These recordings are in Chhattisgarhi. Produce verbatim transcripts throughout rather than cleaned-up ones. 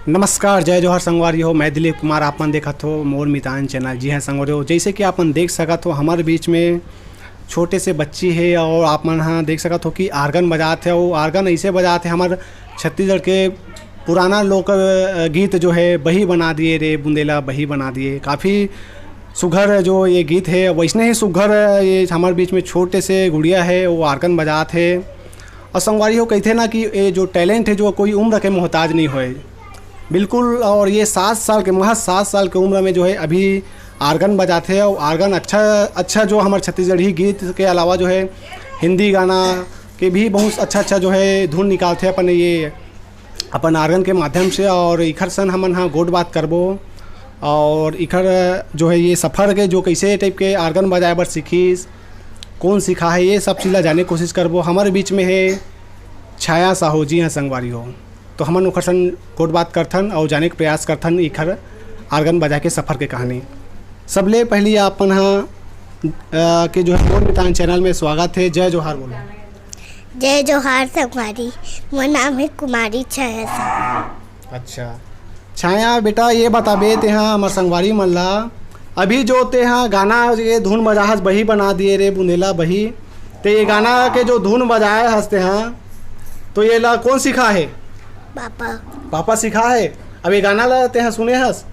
नमस्कार, जय जोहार संगवारी हो, मैं दिलीप कुमार, आप मन देखत हो मोर मितान चैनल। जी हाँ संगवारी हो, जैसे कि आप मन देख सकत हो, हमर बीच में छोटे से बच्ची है और आप मन हाँ देख सकत हो कि आर्गन बजात है। वो आर्गन ऐसे बजात है, हमर छत्तीसगढ़ के पुराना लोक, अ, गीत जो है, बही बना दिए रे बुंदेला, बही बना दिए। काफ़ी सुघर जो ये गीत है, वैसने ही सुघर ये हमर बीच में छोटे से गुड़िया है, वो आर्गन बजात है। और संगवारी हो, कहते ना कि ये जो टैलेंट है, जो कोई उम्र के मोहताज नहीं होए। बिल्कुल। और ये सात साल के, महज सात साल के उम्र में जो है, अभी आर्गन बजाते हैं। और आर्गन अच्छा, अच्छा जो हमारे छत्तीसगढ़ी गीत के अलावा जो है, हिंदी गाना के भी बहुत अच्छा अच्छा जो है धुन निकालते हैं अपन, ये अपन आर्गन के माध्यम से। और इखर सन हमन हाँ गोठ बात करबो और इखर जो है, ये सफ़र के जो कैसे टाइप के आर्गन बजाए बर सीखिस, कौन सिखा है, ये सब चीज़ ला जाने कोशिश करबो। हमारे बीच में है छाया साहू। जी हाँ संगवारी हो, तो हमन ओकर सन गोठ बात करथन और जाने के प्रयास करथन इखर आर्गन बजा के सफ़र के कहानी। सबले पहली आपन हा, अ, के जो है मोर मितान चैनल में स्वागत है। जय जोहार बोलो। जय जोहार संगवारी, मोर नाम है कुमारी छाया साहू। अच्छा छाया बेटा, ये बताबे तेहा हमर संगवारी मन ला, अभी जो तेहा गाना ये धुन बजाहस, बही बना दिए रे बुंदेला बही, ते ये गाना के जो धुन बजाए हस तेहा, तो ये ला कौन सिखा है? पापा। पापा सिखा है। अब ये गाना ला तेहा सुने हस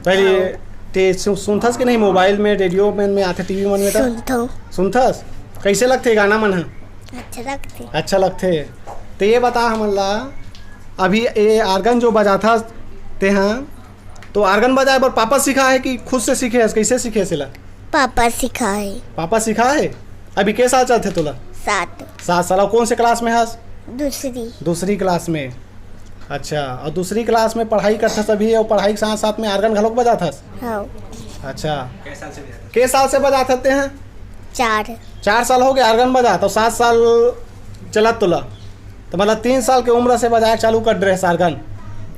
पहले? हाँ। ते सु-, सुनथस कि नहीं? मोबाइल में, रेडियो मन में आथे, टीवी मन में त सुनथो। सुनथस? कैसे लगथे गाना मन ह? अच्छा लगथे। अच्छा लगथे। ते ये बता हमन ला, अभी ये आर्गन जो बजाथस तेहा, तो आर्गन बजाए बर पापा सिखा है कि खुद से सीखे हस? कैसे सीखे हस एला? पापा सिखा है। पापा सिखा है। अभी के साल चलथे तोला? सात। सात साल। और कौन से क्लास में हस? दूसरी। दूसरी क्लास में। अच्छा, और दूसरी क्लास में पढ़ाई करथस अभी, और पढ़ाई के साथ साथ में आर्गन घलोक बजाथस? हाँ। अच्छा, के साल से बजाथस तेहा? चार। चार साल हो गए आर्गन बजात, तो सात साल चलत तोला, तो मतलब तीन साल के उम्र से बजाए चालू कर दे रहे आर्गन,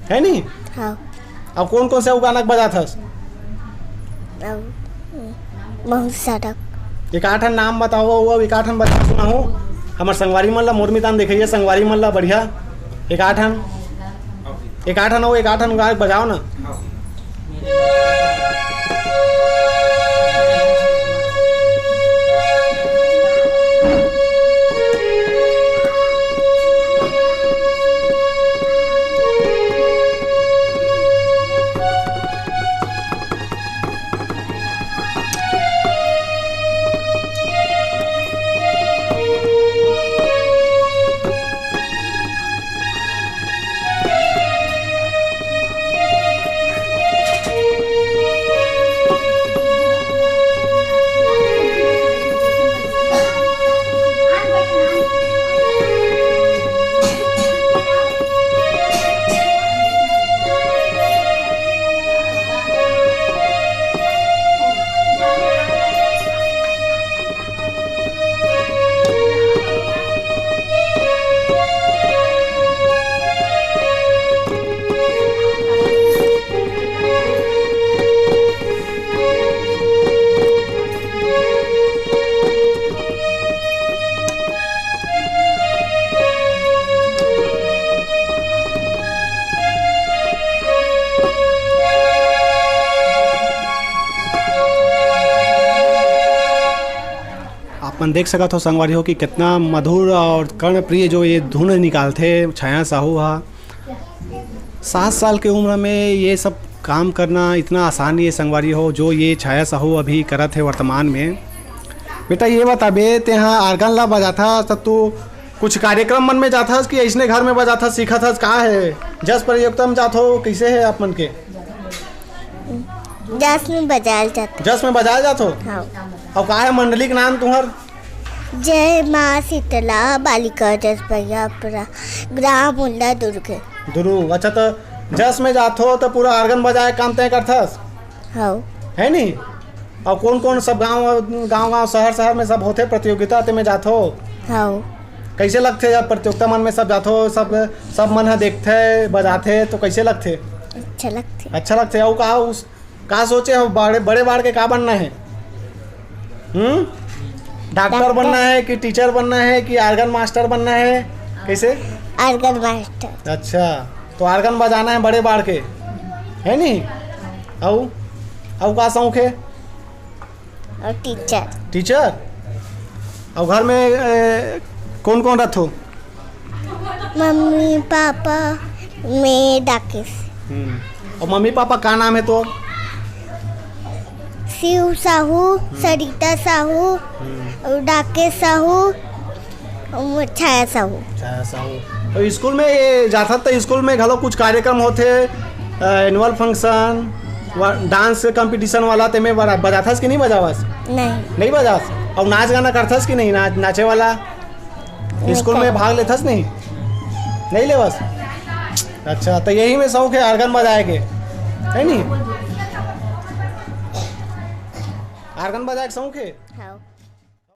है नी? हाँ। अब कौन कौन से अउ गाना बजाथस? अब बहुत सारा। एक आठ ठन नाम बताओ, वो एक आठ ठन बजा सुनाओ हमर संगवारी मन ला, मोर मितान देखइया संगवारी मन ला बढ़िया। एक आठ ठन, एक आठ ठन हो, एक आठ ठन गायक बजाओ ना। आप मन देख सकत हो संगवारी हो कि कितना मधुर और कर्णप्रिय जो ये धुन निकालथे छाया साहू हा। सात साल के उम्र में ये सब काम करना इतना आसान नहीं है संगवारी हो, जो ये छाया साहू अभी करत है वर्तमान में। बेटा ये बताबे, तेहा आर्गन ला बजाथा त तू कुछ कार्यक्रम मन में जाथस कि ऐसने घर में बजाथस, सीखत हस, का है? जस प्रतियोगिता में जाथो, कैसे है आप मन के? जस में बजाल जाथे। जस में बजाल जाथो? हाँ। अउ का है मंडली के नाम तुम्हर? जय माँ शीतला बालिका जसपैयापुरा, ग्राम उल्ला दुर्ग। दुर्ग। अच्छा, तो जस में जाथो तो पूरा आर्गन बजाए काम तय करथस? हाँ। है नी? अउ कौन कौन सब गांव, गांव गांव, शहर शहर में सब होथे प्रतियोगिता, तेमे जाथो? हाँ। कैसे लगथे जब प्रतियोगिता मन में सब जाथो, सब, सब मन ह देखथे, बजाथे, तो कैसे लगथे? अच्छा लगथे। अच्छा लगथे। अउ का उस, का सोचे हो, बड़े, बड़े बाढ़ के का बनना है? हम्म? Doctor doctor. बनना है कि टीचर बनना है कि आर्गन मास्टर बनना है? कैसे? Organ master. अच्छा, तो organ बजाना है बड़े बाढ़ के, है नी? अउ, अउ का शौक है? और टीचर। टीचर? अउ घर में ए, कौन कौन रथो? मम्मी, पापा, मैं, डाकेश। अउ मम्मी पापा का नाम है तो? शिव साहू, सरिता साहू, और डाकेश साहू, और छाया साहू। छाया साहू। तो स्कूल में ये जाथत तो स्कूल में घलो कुछ कार्यक्रम होथे, एनुअल फंक्शन, डांस कंपटीशन वाला, तेमे बड़ा बजाथस कि नहीं बजावस? नहीं। नहीं बजास? अउ नाच गाना करथस कि नहीं? नाच, नाचे वाला स्कूल में भाग लेथस नहीं? नहीं लेवस? अच्छा, तो यही में शौक है organ बजाए के, है नी? Organ बजाए के शौक है।